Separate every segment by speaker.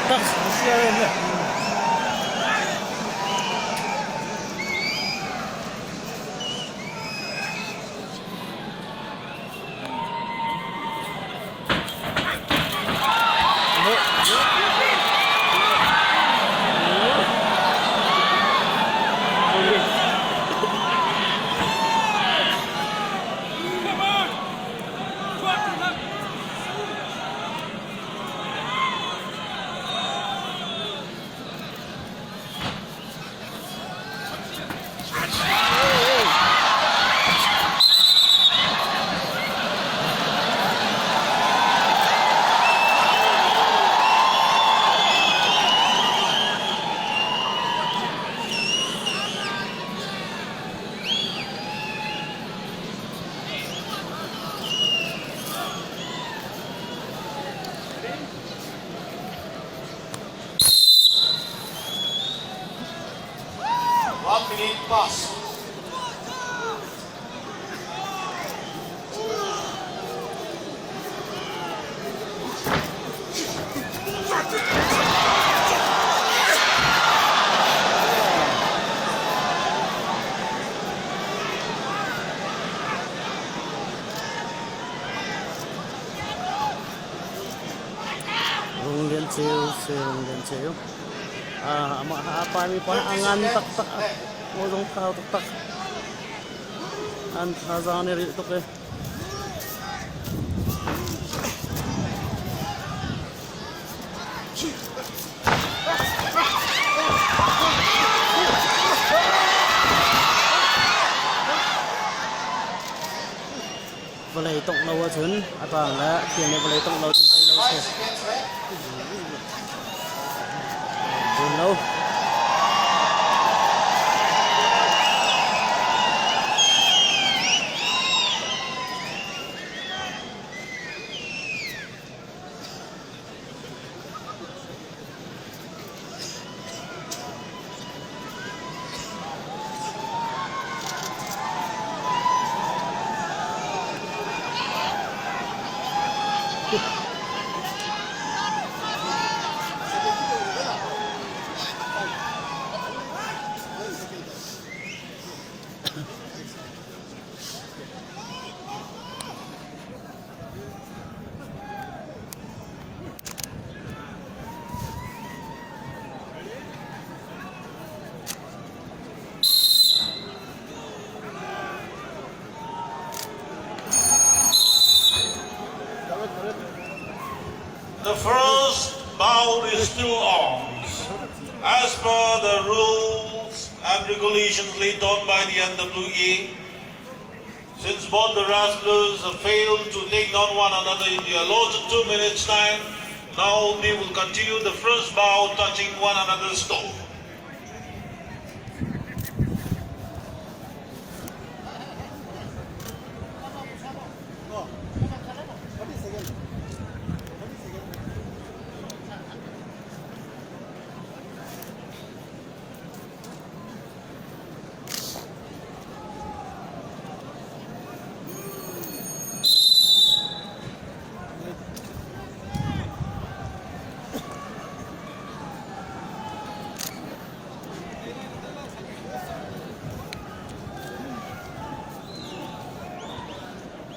Speaker 1: taktak.
Speaker 2: One minute pass.
Speaker 1: Rung Lian Ceu si Rung Lian Ceu. Amah a paimi pa a ngan taktak a zong thau taktak. An thazaang nih rilh tuk i. Vawlei tongh lo ahcun a tang le a thian i vawlei tongh lo cun tei lo si. Zun lo.
Speaker 2: The first bout is still on. As per the rules and regulations laid down by the NWA, since both the wrestlers have failed to take down one another in the allotted 2 minutes time, now they will continue the first bout touching one another's toe.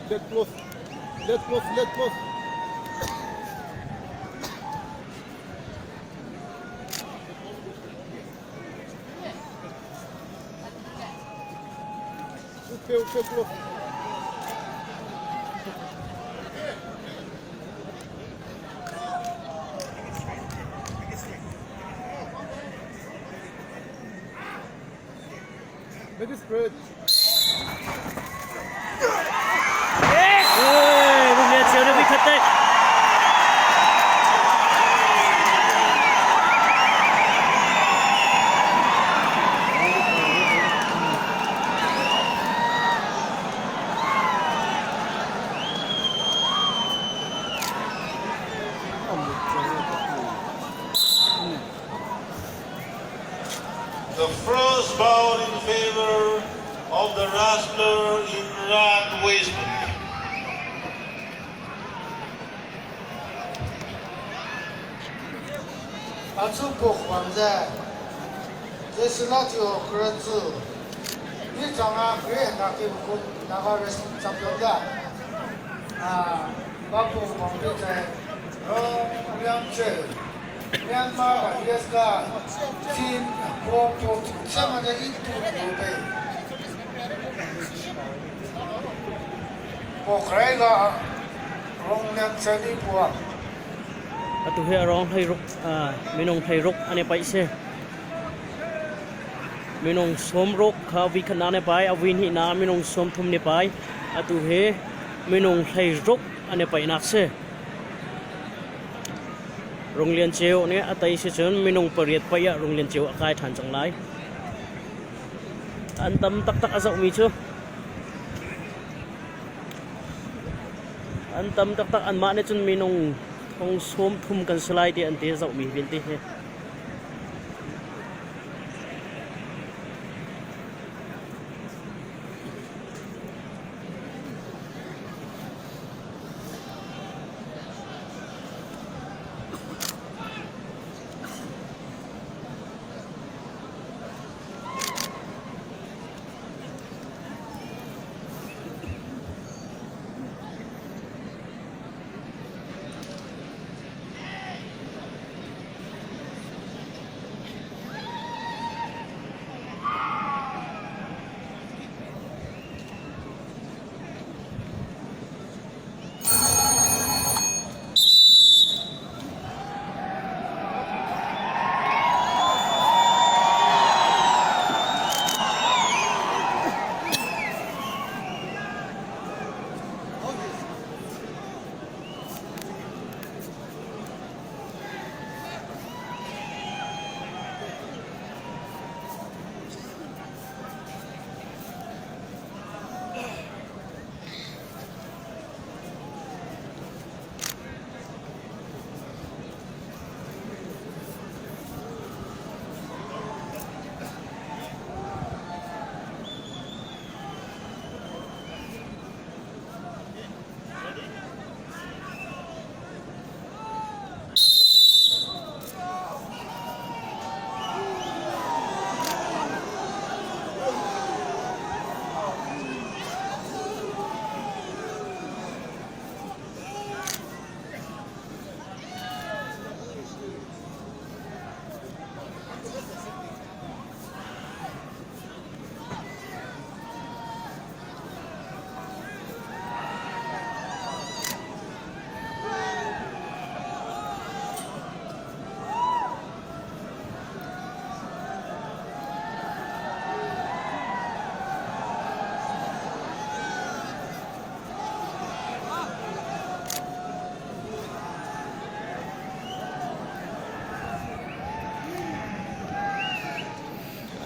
Speaker 3: Let close. Let close. Let close. Okay, okay, close. Make it spread.
Speaker 1: Ui, Rung Lian Ceu nih voikhat tek.
Speaker 2: The first bout in favor of the wrestler in red waistband.
Speaker 4: 啊，出国还债，这是那就儿子，你长啊，别拿给我，那个是怎么的？啊，包括房地产，两者，မြန်မာ US ကချင်းပေါ်ပေါ်ချမတဲ့一度不被。我开个龙两千的波。
Speaker 1: Atu hi arong thei ruk minung thei ruk an i paih si. Minung sawm ruk kha vi khat nak an i pai, a vi hnih nak minung sawm thum an i pai. Atu hi minung hlei ruk an i paihnak si. Runglian Ceu nih a tei si cun minung pariat paih ah Runglian Ceu a kai ṭhan cang lai. An tam taktak a zohmi cu. An tam taktak anmah nih cun minung thong sawm thum kan si lai ti an ti zohmi vialte hi.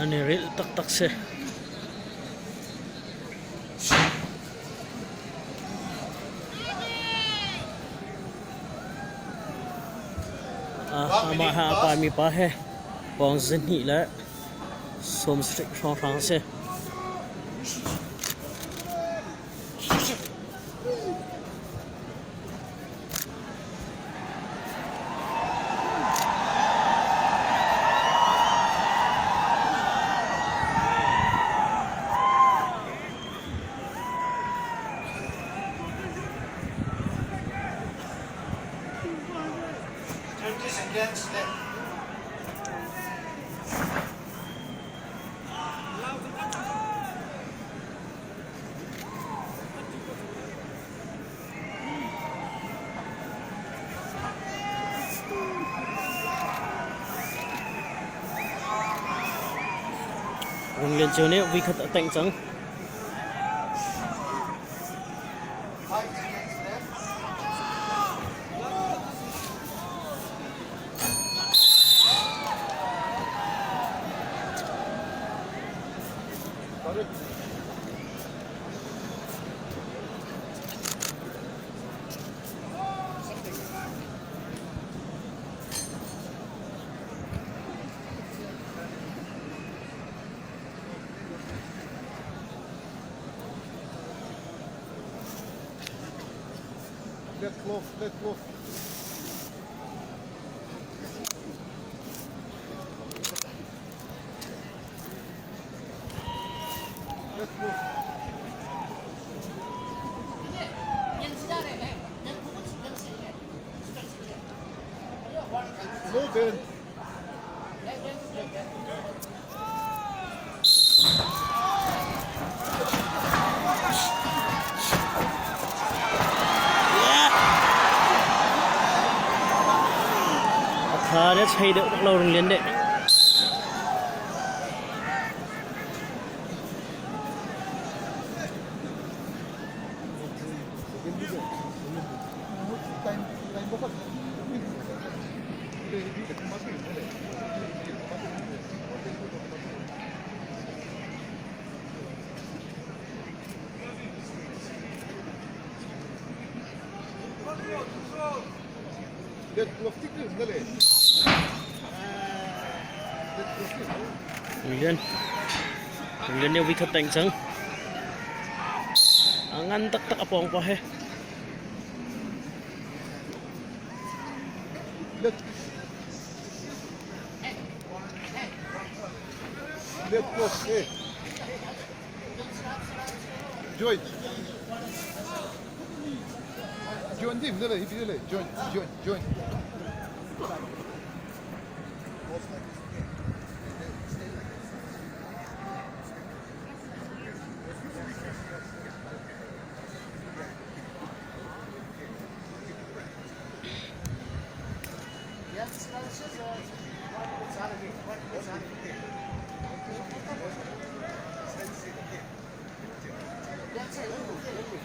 Speaker 1: An i rilh taktak si. Amah ha a paimi pa he pawng zahnih le sawm sarih hrawnghrang a si. Rung Lian Ceu nih voikhat a tengh cang.
Speaker 3: Let close, let close. Move in.
Speaker 1: Tha de chei deuh bak lo rung lian deh. Lian Lian nih vikhat teng cang. A ngan taktak a pawng pa he.
Speaker 3: Let close, eh. Join. Join dim nele, hipi nele. Join, join, join.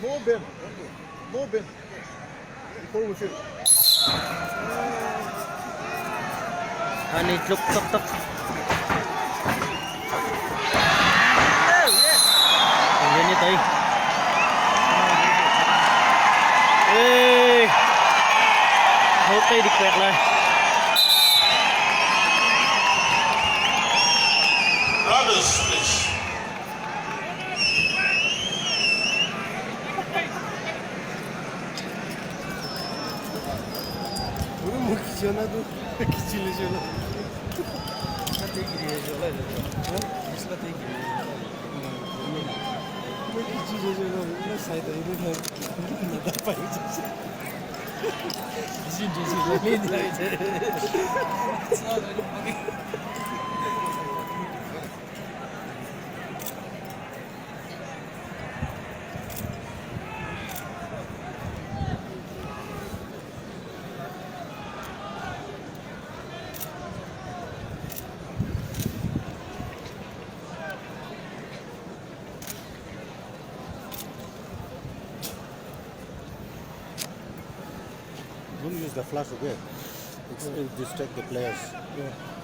Speaker 3: More Ben. More Ben. Before we finish.
Speaker 1: An i tluk taktak. Lian ni tai. Ê, hô tây đi quẹt lại.
Speaker 2: Brothers, please.
Speaker 5: Don't use the flash, okay? It distract the players.
Speaker 3: Yeah.